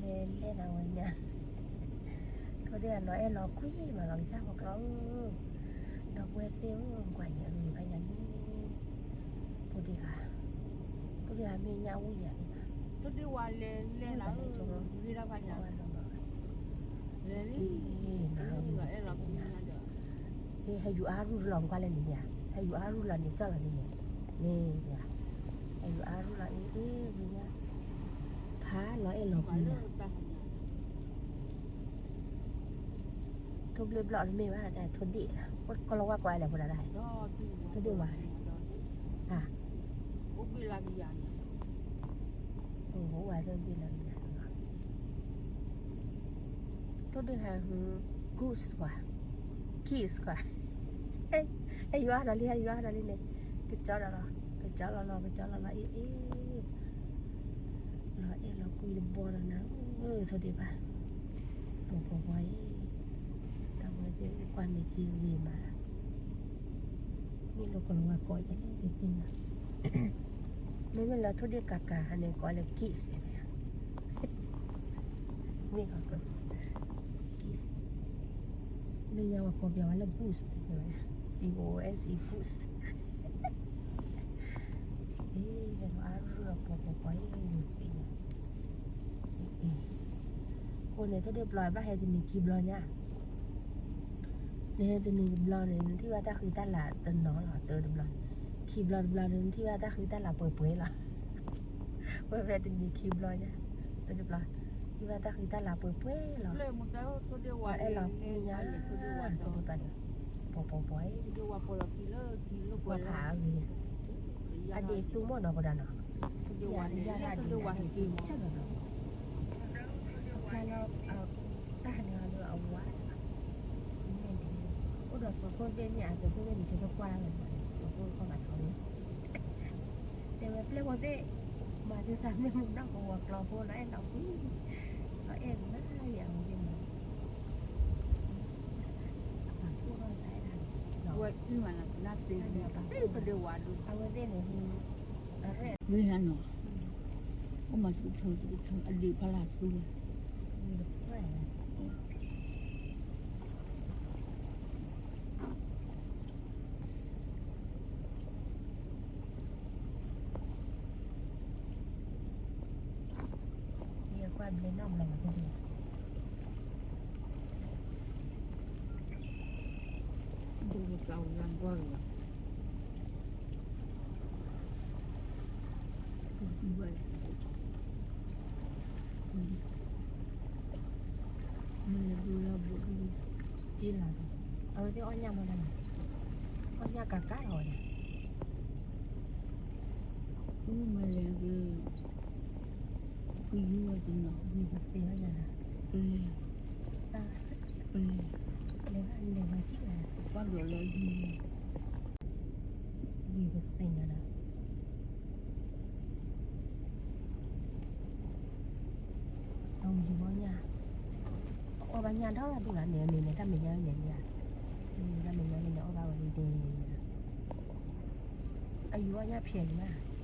လဲၤလဲၤနၤဝဲညါ, ထိၣ်ဒ့ၣ်အလီၤအဲၣ်လီၤကွံမးလီၤ ကစၢ်ဖိကျီဧၢ, ဒီပုၢ်ဝဲၢ်သ့ၣ်ဧၢ, ကွၢ်န့ၣ်အဂ့ၤဘၣ်ညါန့ၣ်, ထိၣ်ဒ့ၣ်ဂၤ, ထိၣ်ဒ့ၣ်ဂၤမ့ၢ်ညၣ်ဝံၣ်ယၤန့ၣ်, ထိၣ်ဒ့ၣ်ဝါလဲၤလဲၤလီၤ, ဂ့ၤဒၣ်ဘၣ်ညါ, လဲၤလံ, ဟဲယူၤအါရူၢ်လီၤကွၢ်လၢန့ၣ်, ဟဲယူၤအါရူၢ်လီၤန့ၣ် ကၠီၣ်လီၤန့ၣ်န့ၣ်, န့ၣ်, ဟဲယူၤအါရူၢ်လီၤအ့ၣ်အ့ၣ်ဂ့ၤညါ, ဖးလီၤအဲၣ်လီၤကွံလီၤ ထိၣ်ဘျ့ၣ်ဘျီၣ်တမ့ၢ်ဘၣ် တၢ်ထိၣ်ဒ့ၣ်, ကလီၤဝါကိးလဲၣ်ဖိဒၣ်တၢ်, ထိၣ်ဒ့ၣ်ဝါ, အိၣ်ဘှံးလၢကယၤန့ၣ်, အိၣ်ဝဲလၢဘှံးလၢကယၤန့ၣ်လီၤ, ထိၣ်ဒ့ၣ်ဟး, goose ကွၢ်, kiss ကွၢ်, ဟဲယူၤအါဒီးလံ ဟဲယူၤအါဒီးလံန့ၣ်, ကကၠီဒီးလီၤ ကကၠီလီၤလီၤ ကကၠီလီၤလီၤအ့ၣ်အ့ၣ် လီၤအဲၣ်လီၤကွံတဘီဒီးနၤဧၢ, ထိၣ်ဒ့ၣ်ဘၣ်, ပှၤပှၤပှၤအံၤ, ဒီပုၢ်ဝဲၢ်သ့ၣ်ကွၢ်မ့ၢ်ထံဂ့ၤမး, မ့ၢ်လီၤကလီၤဝါကိးယဲၢ်န့ၣ်တသ့ၣ်ညါ, မ့မ့ၢ်လၢထိၣ်ဒ့ၣ်ကးကးဟးန့ၣ် ကိးလၢ kiss န့ၣ်, မ့ၢ်ကီး kiss, လၢညါဝဲကိးပျးဝဲလၢ boots န့ၣ်ဝဲ, B O O S E boots, အ့ၣ် ဟဲလီၤအါရူၢ်လီၤ ပှၤပှၤပှၤအံၤ ယသ့ၣ်ညါ, အ့ၣ်, အဃိန့ၣ် ထိၣ်ဒ့ၣ်ဘျီ ဘၣ်ဟဲတနံၤခံဘျီညါ, နဟဲတနံၤတဘျီန့ၣ် နထံၣ်ဘၣ်တၢ်ဃံတၢ်လၤတနီၤလီၤ တၢတဘျီန့ၣ်, ခံဘျီတဘျီန့ၣ် နထံၣ်ဘၣ်တၢ်ဃံတၢ်လၤပှဲၤပှဲၤလီၤ, ဝဲဖဲတနံၤခံဘျီညါ, တဘျီ, ထံၣ်ဘၣ်တၢ်ဃံတၢ်လၤပှဲၤပှဲၤလီၤ, ထိၣ်ဒ့ၣ်ဝါအဲၣ်လီၤကွံညါ, ထိၣ်ဒ့ၣ်ဘျီဒီး, ပှၤပှၤပှၤအံၤ, ပှၤဖးအဂ့ၤ, အဒ့ၣ်သူမီၢ်နီၤ ပဒၣ်နီၤ, ယၤတယၤတၢ်ဒ့ၣ်, လၢလီၤ, တၢ်ဟးန့ၣ်အီၤလၢအဝါ, အိၣ်ဒီးသုးခိၣ်ဘ့ၣ်န့ၣ် အသုးခိၣ်ဘ့ၣ်န့ၣ် ကၠိတကွၢ်လၢ်လၢ်, သုးခိၣ်ခီၣ်ဘၣ်ထီၣ်လၢ, တဲဝဲပျဲၢ်ဖိသ့ၣ်, မၤသုသးမ့ၢ်မူနီၢ်ကဝီၤကျီဖိလီၤအဲၣ်လီၤကွံ, လီၤအဲၣ်မးယၤဝဲသ့ၣ်မး, အပာ်ဖှိၣ်ထီၣ်သးအဲၣ်ဒၣ်, ဝဲအံၤမးနၤသ့, အဝဲသ့ၣ်န့ၣ်, ဝဲဟဲနီၤ, အိၣ်မးတကထၢတကထၢ အဒ့ၣ်ဖးလၢ်သူဝဲ ယကွၢ်ဘျဲနီၢ်ဘျီမး, ဒိၣ်ကပျၢ်ဝဲလၢဘီၣ်လီၤ, မ့ၢ်လၢဘိလၢဘိ, က့လီၤ, အဝဲသ့ၣ်အီၣ်ညၣ်မးနီၤ, အီၣ်ညၣ်ကးကးလီၤဝဲဒၣ်, မ့ၢ်လဲၤက့ၤ ကယူၤဝဲတနီၤ, ဂံၢ်ပသ့ၣ်ညါ, ပလဲၤ, ပလဲၤ, လဲၤဘၣ်လဲၤဘၣ်ဆံၣ်, ပှၢ်ဒီးလၢဂံၢ်, ဂံၢ်ပသ့ၣ်ညါဒီး အဝဲယူၤအီၣ်ညၣ်, အီၣ်ဘၣ်ညၣ်ဒီဒူၣ်လၢန့ၣ်န့ၣ် တၢ်မဲာ်ညါန့ၣ်န့ၣ်, တၢ်မဲာ်ညါန့ၣ်န့ၣ် အီၣ်ဘၣ်ဝဲဒ်ဒဲ, အယူၤအီၣ်ညၣ်ဖျဲးန့ၣ်